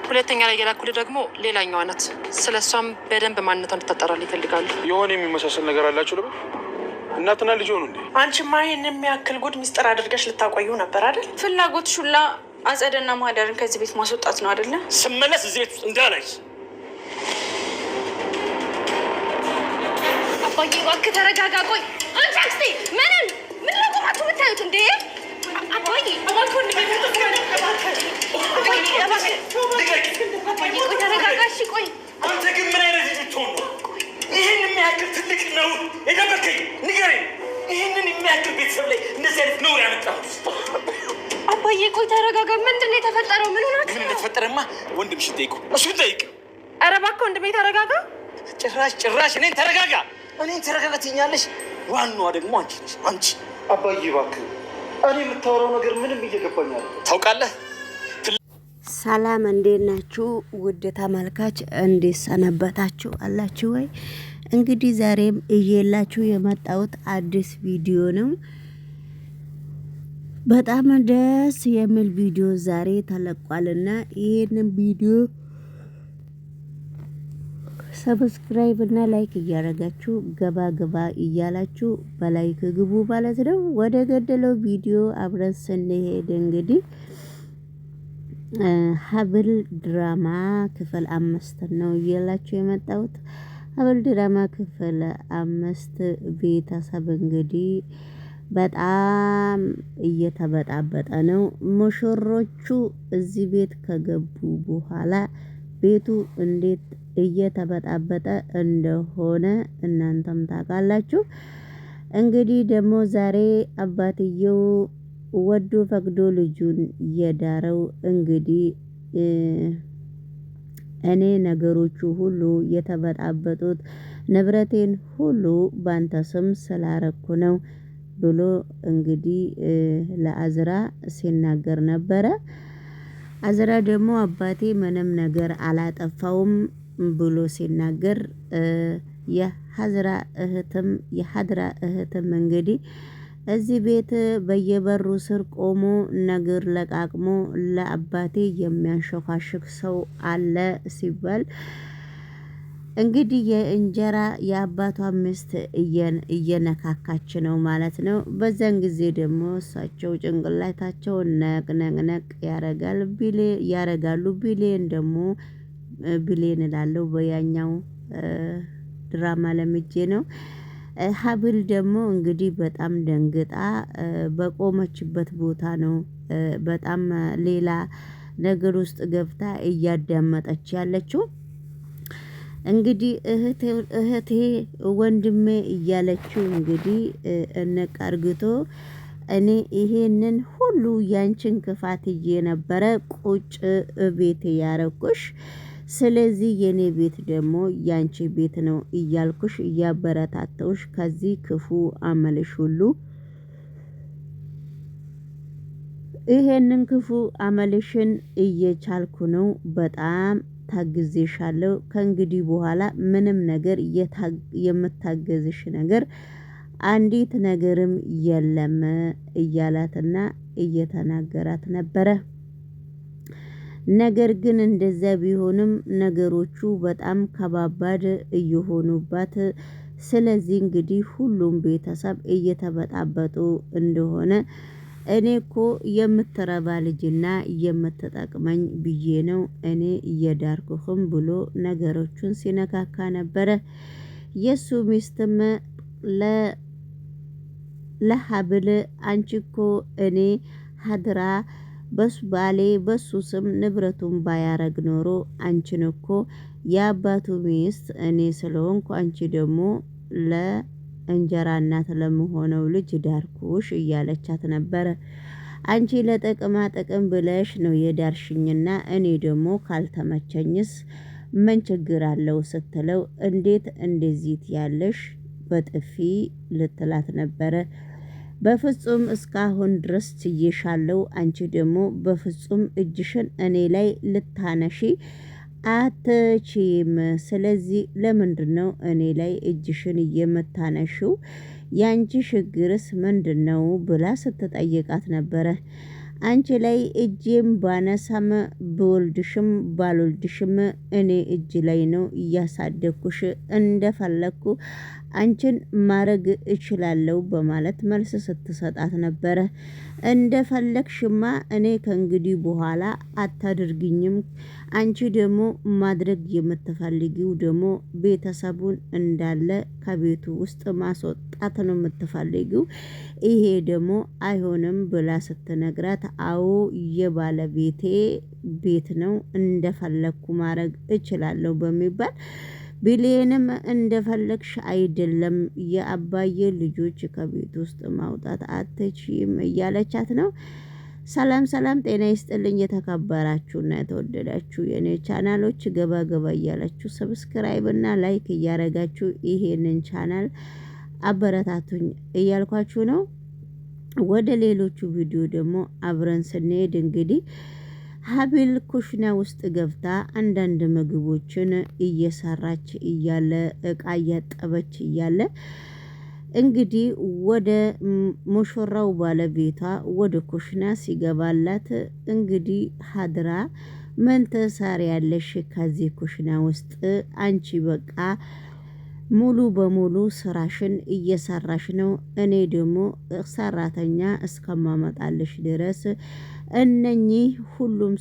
ሁለተኛ ላይ የላኩልህ ደግሞ ሌላኛዋ ናት። ስለ እሷም በደንብ ማንነቷን እንድታጠራልህ ይፈልጋሉ። የሆነ የሚመሳሰል ነገር አላቸው ልበል። እናትና ልጅ ሆኑ እንዴ? አንቺማ ይህን የሚያክል ጉድ ሚስጥር አድርገሽ ልታቆዩ ነበር አይደል? ፍላጎት ሹላ አጸደና ማህደርን ከዚህ ቤት ማስወጣት ነው አይደለ? ስመለስ እዚህ ቤት ውስጥ እንዳላይሽ። አባዬ እባክህ ተረጋጋ። ቆይ አንቺ አክስቴ ምንን ምን ነው ቆማችሁ የምታዩት እንዴ? አባዬ እባክህ ቆይ ተረጋጋ። እሺ ቆይ አንተ ግን ምን አይነት ልጅ ብትሆን ነው ይህን የሚያክል ትልቅ ነውር የደበከኝ? ንገረኝ። ይህንን የሚያክል ቤተሰብ ላይ እንደዚህ አይነት ነውር ያመጣሁት? አባዬ ቆይ ተረጋጋ። ምንድን ነው የተፈጠረው? ምን ሆናችሁ ምን ነው? እንደተፈጠረማ ወንድምሽን ጠይቁ፣ እሱን ጠይቅ። ኧረ እባክህ ወንድሜ ተረጋጋ። ጭራሽ ጭራሽ እኔን ተረጋጋ፣ እኔን ተረጋጋ ትይኛለሽ። ዋናዋ ደግሞ አንቺ ነሽ። አንቺ አባዬ እባክህ፣ እኔ የምታወራው ነገር ምንም እየገባኝ አይደለም። ታውቃለህ። ሰላም እንዴት ናችሁ? ውድ ተመልካች እንዴት ሰነበታችሁ? አላችሁ ወይ? እንግዲህ ዛሬም እየላችሁ የመጣሁት አዲስ ቪዲዮ ነው። በጣም ደስ የሚል ቪዲዮ ዛሬ ተለቋልና ይህንን ቪዲዮ subscribe እና like እያደረጋችሁ ገባ ገባ እያላችሁ በ like ግቡ ማለት ነው። ወደ ገደለው ቪዲዮ አብረን ስንሄድ እንግዲህ ሀብል ድራማ ክፍል 5 ነው እያላችሁ የመጣሁት። ሀብል ድራማ ክፍል 5 ቤተሰብ እንግዲህ በጣም እየተበጣበጠ ነው። ሙሽሮቹ እዚህ ቤት ከገቡ በኋላ ቤቱ እንዴት እየተበጣበጠ እንደሆነ እናንተም ታውቃላችሁ። እንግዲህ ደግሞ ዛሬ አባትየው ወዶ ፈቅዶ ልጁን የዳረው እንግዲህ እኔ ነገሮቹ ሁሉ የተበጣበጡት ንብረቴን ሁሉ ባንተ ስም ስላረኩ ነው ብሎ እንግዲህ ለአዝራ ሲናገር ነበረ። አዝራ ደግሞ አባቴ ምንም ነገር አላጠፋውም ብሎ ሲናገር የሀዝራ እህትም የሀድራ እህትም እንግዲህ እዚህ ቤት በየበሩ ስር ቆሞ ነገር ለቃቅሞ ለአባቴ የሚያንሸኳሽክ ሰው አለ ሲባል እንግዲህ የእንጀራ የአባቷ ሚስት እየነካካች ነው ማለት ነው። በዛን ጊዜ ደግሞ እሳቸው ጭንቅላታቸው ነቅ ነቅ ነቅ ያረጋል ቢሌ ያረጋሉ። ቢሌን ደግሞ ብሌን እላለሁ በያኛው ድራማ ለምጄ ነው። ሀብል ደግሞ እንግዲህ በጣም ደንግጣ በቆመችበት ቦታ ነው በጣም ሌላ ነገር ውስጥ ገብታ እያዳመጠች ያለችው። እንግዲህ እህቴ ወንድሜ እያለችው እንግዲህ እነቅ አርግቶ እኔ ይሄንን ሁሉ ያንቺን ክፋት ነበረ ቁጭ ቤቴ ያረኩሽ፣ ስለዚህ የኔ ቤት ደግሞ ያንቺ ቤት ነው እያልኩሽ እያበረታተውሽ ከዚህ ክፉ አመልሽ ሁሉ ይሄንን ክፉ አመልሽን እየቻልኩ ነው። በጣም ታግዜሻለሁ። ከእንግዲህ በኋላ ምንም ነገር የምታገዝሽ ነገር አንዲት ነገርም የለም እያላትና እየተናገራት ነበረ። ነገር ግን እንደዚያ ቢሆንም ነገሮቹ በጣም ከባባድ እየሆኑባት፣ ስለዚህ እንግዲህ ሁሉም ቤተሰብ እየተበጣበጡ እንደሆነ እኔ እኮ የምትረባ ልጅና የምትጠቅመኝ ብዬ ነው እኔ እየዳርኩህም ብሎ ነገሮቹን ሲነካካ ነበረ። የሱ ሚስትም ለሀብል አንቺ እኮ እኔ ሀድራ በሱ ባሌ በሱ ስም ንብረቱን ባያረግ ኖሮ አንቺን እኮ የአባቱ ሚስት እኔ ስለሆንኩ አንቺ ደግሞ ለእንጀራ እናት ለመሆነው ልጅ ዳርኩሽ እያለቻት ነበረ። አንቺ ለጥቅማ ጥቅም ብለሽ ነው የዳርሽኝና እኔ ደግሞ ካልተመቸኝስ ምን ችግር አለው ስትለው፣ እንዴት እንደዚህ ያለሽ በጥፊ ልትላት ነበረ። በፍጹም እስካሁን ድረስ ችዬሻለሁ። አንቺ ደግሞ በፍጹም እጅሽን እኔ ላይ ልታነሺ አትችይም። ስለዚህ ለምንድን ነው እኔ ላይ እጅሽን የምታነሺው? ያንቺ ችግርስ ምንድን ነው ብላ ስትጠይቃት ነበረ። አንቺ ላይ እጄም ባነሳም ብወልድሽም ባልወልድሽም እኔ እጅ ላይ ነው እያሳደግኩሽ፣ እንደፈለግኩ አንቺን ማድረግ እችላለሁ በማለት መልስ ስትሰጣት ነበረ። እንደፈለግሽማ እኔ ከእንግዲህ በኋላ አታድርግኝም። አንቺ ደግሞ ማድረግ የምትፈልጊው ደግሞ ቤተሰቡን እንዳለ ከቤቱ ውስጥ ማስወጣት ነው የምትፈልጊው። ይሄ ደግሞ አይሆንም ብላ ስትነግራት፣ አዎ የባለቤቴ ቤት ነው እንደፈለግኩ ማድረግ እችላለሁ በሚባል ቢሊየንም እንደፈለግሽ አይደለም የአባዬ ልጆች ከቤት ውስጥ ማውጣት አትችይም እያለቻት ነው። ሰላም ሰላም፣ ጤና ይስጥልኝ የተከበራችሁና የተወደዳችሁ የኔ ቻናሎች፣ ገባ ገባ እያላችሁ subscribe እና like እያረጋችሁ ይሄንን ቻናል አበረታቱኝ እያልኳችሁ ነው። ወደ ሌሎቹ ቪዲዮ ደግሞ አብረን ስንሄድ እንግዲህ ሀብል ኩሽና ውስጥ ገብታ አንዳንድ ምግቦችን እየሰራች እያለ እቃ እያጠበች እያለ እንግዲህ ወደ ሙሽራው ባለቤቷ ወደ ኩሽና ሲገባላት እንግዲህ ሀድራ ምን ትሰሪያለሽ ከዚህ ኩሽና ውስጥ አንቺ? በቃ ሙሉ በሙሉ ስራሽን እየሰራሽ ነው። እኔ ደግሞ ሰራተኛ እስከማመጣልሽ ድረስ እነኚህ ሁሉም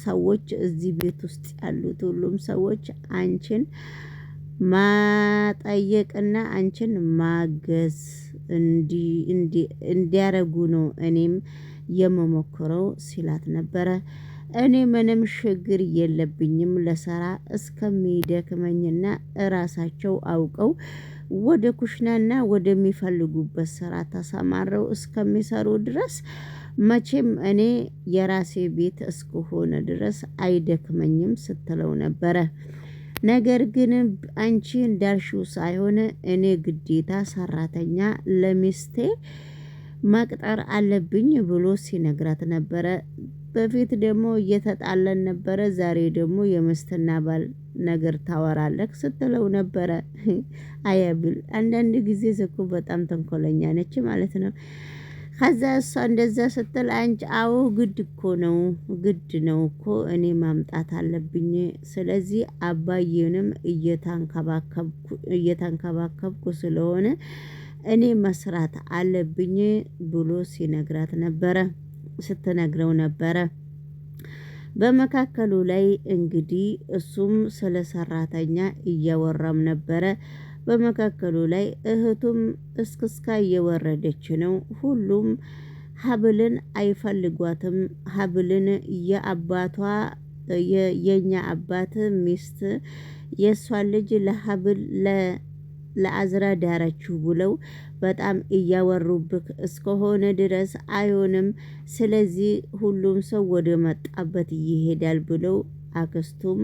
ሰዎች እዚህ ቤት ውስጥ ያሉት ሁሉም ሰዎች አንቺን ማጠየቅና አንቺን ማገዝ እንዲያረጉ ነው እኔም የምሞክረው ሲላት ነበረ። እኔ ምንም ችግር የለብኝም ለሰራ እስከሚደክመኝና እራሳቸው አውቀው ወደ ኩሽናና ወደሚፈልጉበት ስራ ተሰማረው እስከሚሰሩ ድረስ መቼም እኔ የራሴ ቤት እስከሆነ ድረስ አይደክመኝም ስትለው ነበረ። ነገር ግን አንቺ እንዳልሽው ሳይሆን እኔ ግዴታ ሰራተኛ ለሚስቴ መቅጠር አለብኝ ብሎ ሲነግራት ነበረ። በፊት ደግሞ እየተጣለን ነበረ፣ ዛሬ ደግሞ የምስትና ባል ነገር ታወራለህ ስትለው ነበረ። አያብል አንዳንድ ጊዜ እኮ በጣም ተንኮለኛ ነች ማለት ነው። ከዛ እሷ እንደዛ ስትል አንቺ አዎ ግድ እኮ ነው ግድ ነው እኮ እኔ ማምጣት አለብኝ። ስለዚህ አባዬንም እየተንከባከብኩ ስለሆነ እኔ መስራት አለብኝ ብሎ ሲነግራት ነበረ ስትነግረው ነበረ። በመካከሉ ላይ እንግዲህ እሱም ስለ ሰራተኛ እያወራም ነበረ። በመካከሉ ላይ እህቱም እስክስካ እየወረደች ነው። ሁሉም ሀብልን አይፈልጓትም። ሀብልን የአባቷ የኛ አባት ሚስት የእሷን ልጅ ለሀብል ለአዝራ ዳረችው ብለው በጣም እያወሩብክ እስከሆነ ድረስ አይሆንም። ስለዚህ ሁሉም ሰው ወደ መጣበት ይሄዳል ብለው አክስቱም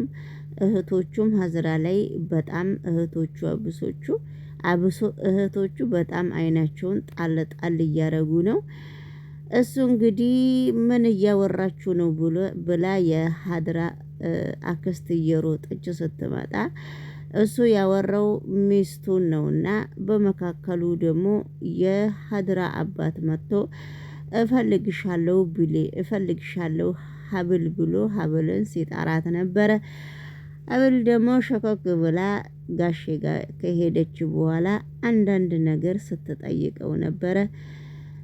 እህቶቹም ሀዝራ ላይ በጣም እህቶቹ አብሶቹ አብሶ እህቶቹ በጣም አይናቸውን ጣል ጣል እያረጉ ነው። እሱ እንግዲህ ምን እያወራችሁ ነው ብላ የሀድራ አክስት እየሮጠች ስትመጣ እሱ ያወራው ሚስቱን ነውና፣ በመካከሉ ደግሞ የሀድራ አባት መጥቶ እፈልግሻለሁ ብሌ እፈልግሻለሁ ሀብል ብሎ ሀብልን ሲጠራት ነበረ። ሀብል ደግሞ ሸከክ ብላ ጋሼ ጋር ከሄደች በኋላ አንዳንድ ነገር ስትጠይቀው ነበረ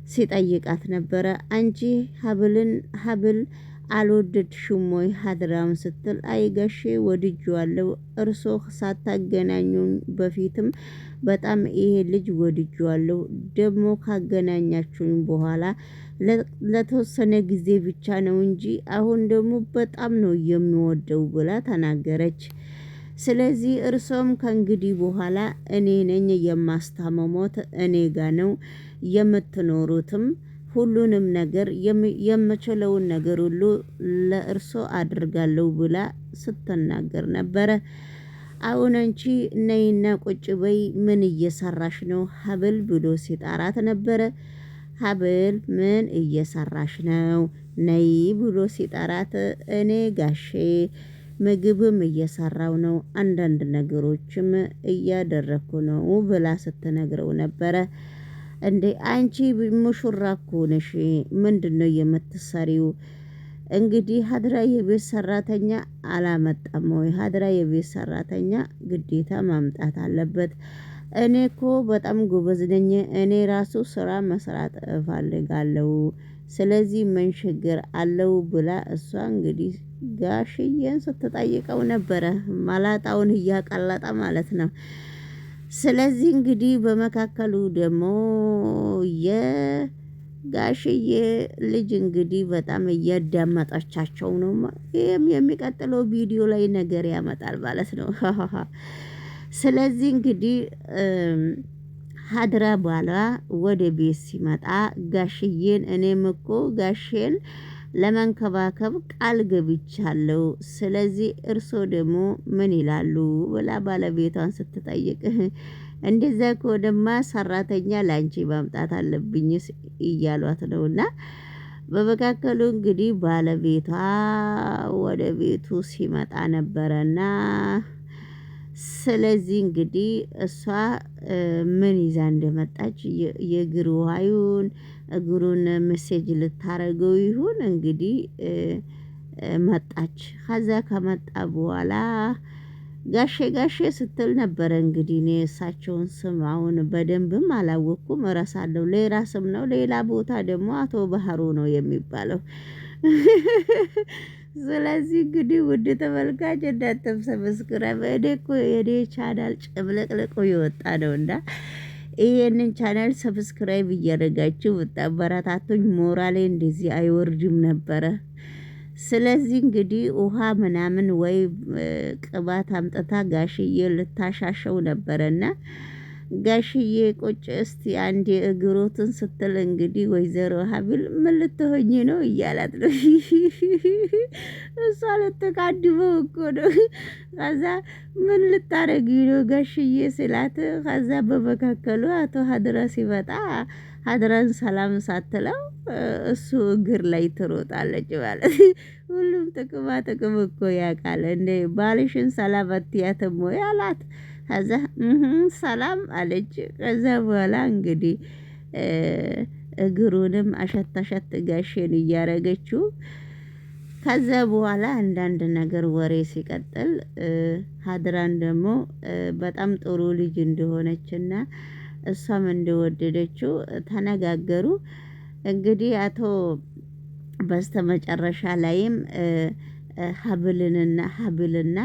ሲጠይቃት ነበረ። አንቺ ሀብልን ሀብል አልወደድሽም ወይ ሀድራውን ስትል፣ አይ ጋሼ ወድጄዋለሁ፣ እርሶ ሳታገናኙኝ በፊትም በጣም ይሄ ልጅ ወድጄዋለሁ። ደግሞ ካገናኛችሁኝ በኋላ ለተወሰነ ጊዜ ብቻ ነው እንጂ አሁን ደግሞ በጣም ነው የሚወደው ብላ ተናገረች። ስለዚህ እርሶም ከእንግዲህ በኋላ እኔ ነኝ የማስታመሞት፣ እኔ ጋ ነው የምትኖሩትም ሁሉንም ነገር የምችለውን ነገር ሁሉ ለእርሶ አድርጋለሁ ብላ ስትናገር ነበረ። አሁን አንቺ ነይና ቁጭ በይ፣ ምን እየሰራሽ ነው ሀብል ብሎ ሲጠራት ነበረ። ሀብል ምን እየሰራሽ ነው? ነይ ብሎ ሲጠራት እኔ ጋሼ ምግብም እየሰራው ነው፣ አንዳንድ ነገሮችም እያደረግኩ ነው ብላ ስትነግረው ነበረ። እንዴ አንቺ ሙሽራ እኮ ነሽ፣ ምንድን ነው የምትሰሪው? እንግዲህ ሀድራ የቤት ሰራተኛ አላመጣም ወይ? ሀድራ የቤት ሰራተኛ ግዴታ ማምጣት አለበት። እኔ እኮ በጣም ጎበዝ ነኝ። እኔ ራሱ ስራ መስራት እፈልጋለሁ። ስለዚህ ምን ችግር አለው ብላ እሷ እንግዲህ ጋሽዬን ስትጠይቀው ነበረ። መላጣውን እያቀለጠ ማለት ነው። ስለዚህ እንግዲህ በመካከሉ ደግሞ የጋሽዬ ልጅ እንግዲህ በጣም እያዳመጠቻቸው ነው። ይህም የሚቀጥለው ቪዲዮ ላይ ነገር ያመጣል ማለት ነው። ስለዚህ እንግዲህ ሀድራ ባሏ ወደ ቤት ሲመጣ ጋሽዬን እኔም እኮ ጋሼን ለመንከባከብ ቃል ገብቻለሁ። ስለዚህ እርሶ ደግሞ ምን ይላሉ ብላ ባለቤቷን ስትጠይቅ እንደዛ ከሆነማ ሰራተኛ ለአንቺ ማምጣት አለብኝ እያሏት ነውና በመካከሉ እንግዲህ ባለቤቷ ወደ ቤቱ ሲመጣ ነበረና ስለዚህ እንግዲህ እሷ ምን ይዛ እንደመጣች የእግር ውሃ ይሁን እግሩን መሴጅ ልታረገው ይሁን እንግዲህ መጣች። ከዛ ከመጣ በኋላ ጋሼ ጋሼ ስትል ነበረ። እንግዲህ እኔ እሳቸውን ስም አሁን በደንብም አላወቅኩም፣ እረሳለሁ። ሌላ ስም ነው፣ ሌላ ቦታ ደግሞ አቶ ባህሩ ነው የሚባለው። ስለዚህ እንግዲህ ውድ ተመልካች እናንተም subscribe። እኔ እኮ የኔ ቻናል ጭምልቅልቁ የወጣ ነውና ይሄንን channel subscribe እያደረጋችሁ ብታበረታቱኝ ሞራሌ እንደዚህ አይወርድም ነበረ። ስለዚህ እንግዲህ ውሃ ምናምን ወይ ቅባት አምጥታ ጋሽዬ ልታሻሸው ነበረና ጋሽዬ ቁጭ እስቲ አንዴ እግሮትን ስትል እንግዲህ ወይዘሮ ሀቢል ምን ልትሆኝ ነው እያላት ነው። እሷ ልትቃድመው እኮ ነው። ከዛ ምን ልታረጊ ነው ጋሽዬ ስላት፣ ከዛ በመካከሉ አቶ ሀድራ ሲመጣ ሀድራን ሰላም ሳትለው እሱ እግር ላይ ትሮጣለች ማለት። ሁሉም ጥቅማ ጥቅም እኮ ያውቃል። እንደ ባልሽን ሰላም አትያትም ወይ አላት። ከዛ ሰላም አለች። ከዛ በኋላ እንግዲህ እግሩንም አሸት አሸት ጋሼን እያረገችው ከዛ በኋላ አንዳንድ ነገር ወሬ ሲቀጥል ሀድራን ደግሞ በጣም ጥሩ ልጅ እንደሆነችና እሷም እንደወደደችው ተነጋገሩ። እንግዲህ አቶ በስተመጨረሻ ላይም ሀብልንና ሀብልና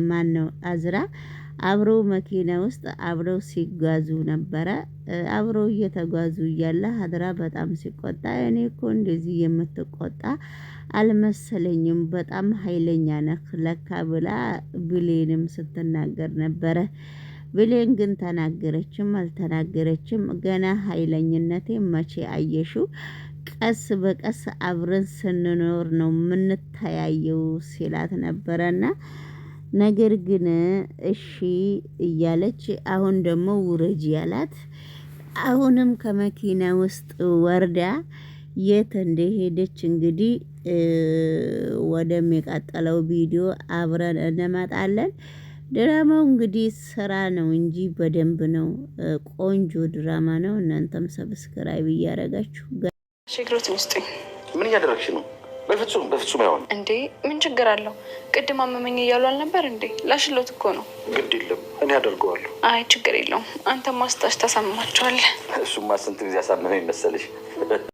ማን ነው አዝራ አብረው መኪና ውስጥ አብረው ሲጓዙ ነበረ። አብረው እየተጓዙ እያለ ሀድራ በጣም ሲቆጣ፣ እኔ እኮ እንደዚህ የምትቆጣ አልመሰለኝም፣ በጣም ኃይለኛ ነህ ለካ ብላ ብሌንም ስትናገር ነበረ። ብሌን ግን ተናገረችም አልተናገረችም ገና ኃይለኝነቴ መቼ አየሽው? ቀስ በቀስ አብረን ስንኖር ነው ምንተያየው ሲላት ነበረና ነገር ግን እሺ እያለች አሁን ደግሞ ውረጅ ያላት አሁንም ከመኪና ውስጥ ወርዳ የት እንደሄደች እንግዲህ ወደሚቀጥለው ቪዲዮ አብረን እንመጣለን። ድራማው እንግዲህ ስራ ነው እንጂ በደንብ ነው፣ ቆንጆ ድራማ ነው። እናንተም subscribe እያደረጋችሁ ሽግሮትን ይስጡኝ። ምን እያደረግሽ ነው? በፍጹም በፍጹም አይሆንም። እንዴ ምን ችግር አለው? ቅድም አመመኝ እያሉ አልነበር እንዴ? ላሽሎት እኮ ነው። ግድ የለም እኔ አደርገዋለሁ። አይ ችግር የለውም። አንተ ማስታሽ ታሳምማቸዋለህ። እሱማ ስንት ጊዜ አሳመመኝ መሰለሽ።